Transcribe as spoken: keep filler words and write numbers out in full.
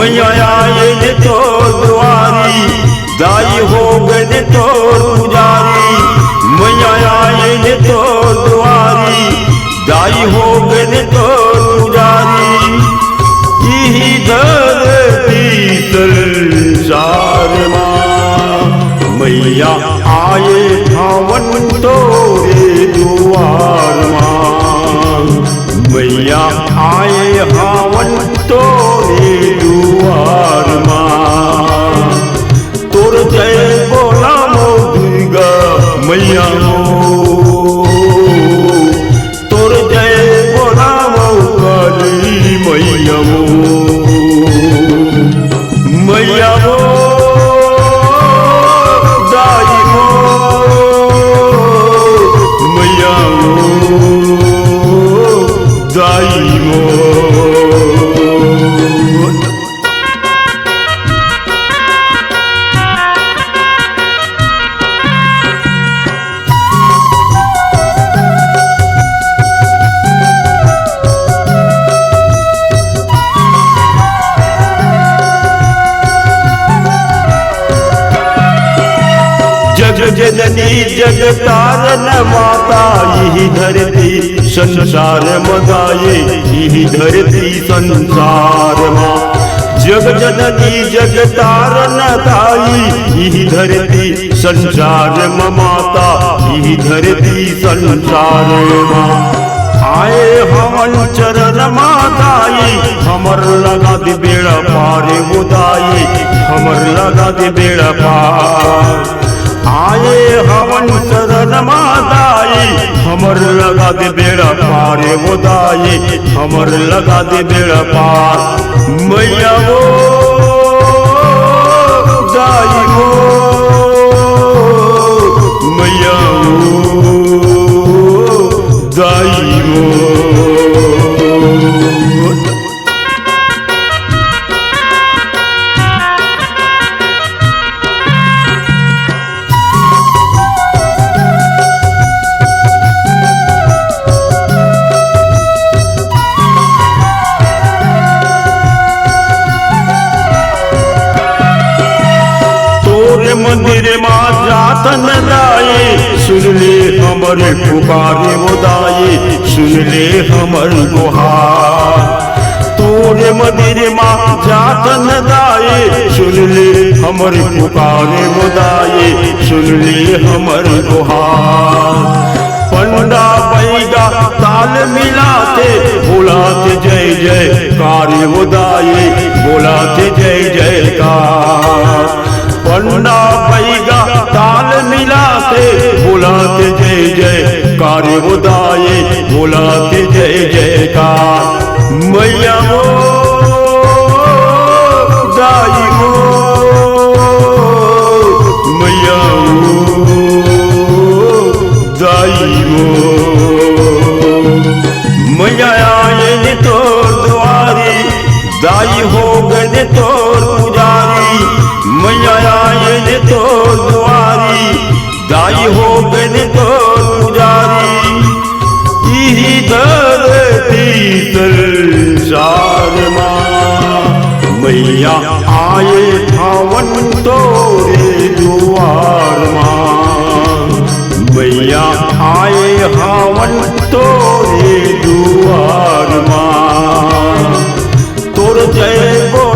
मैया आएन तोर दुआरी, दाई होगेन तोर पुजारी। मैया आएन तोर दुआरी, दाई होगेन तोर पुजारी। इही धरती संसार मा, मैया आए हवन तोरे दुआर मा। मैया आए हवन तोरे दुआर मा। तोर जय बोलावो दुर्गा मैया हो, तोर जय बोलावो काली मैया हो। मैया हो, दाई हो, मैया हो, दाई हो। जग जननी जग तारन माता, इही धरती संसार मा दाई, इही धरती संसार मा। जग जननी जग तारन दाई, इही धरती संसार मा माता, इही धरती संसार मा। आए हवन चरण मा दाई, हमर लगा दे बेड़ा पार वो दाई, हमर लगा दे बेड़ा पार। आए हवन चरण मा दाई, हमर लगा दे बेड़ा पार वो दाई, हमर लगा दे बेड़ा पार। मैया हो, दाई हो, मैया हो, दाई हो। तोरे मंदिर मा जातन दाई, सुन ले हमर पुकार वो दाई, सुन ले हमर गुहार। तोरे मंदिर मा जातन दाई, सुन ले हमर पुकार वो दाई, सुन ले हमर गुहार। पंडा बैगा ताल मिलाथे, बोलाथे जय जयकार वो दाई, बोलाथे जय जयकार। पंडा बैगा ताल मिलाथे, बोलाथे जय जयकार वो दाई, बोलाथे जय जयकार। मैया हो, दाई हो, मैया हो, दाई हो। मैया आएन तोर दुआरी, दाई होगेन तोर पुजारी। मैया आएन तोर दुआरी, दाई होगेन तोर पुजारी। इही धरती संसार मा, मैया आए हवन तोरे दुआर मा, मैया आए हवन तोरे दुआर मा। तोर जय बोल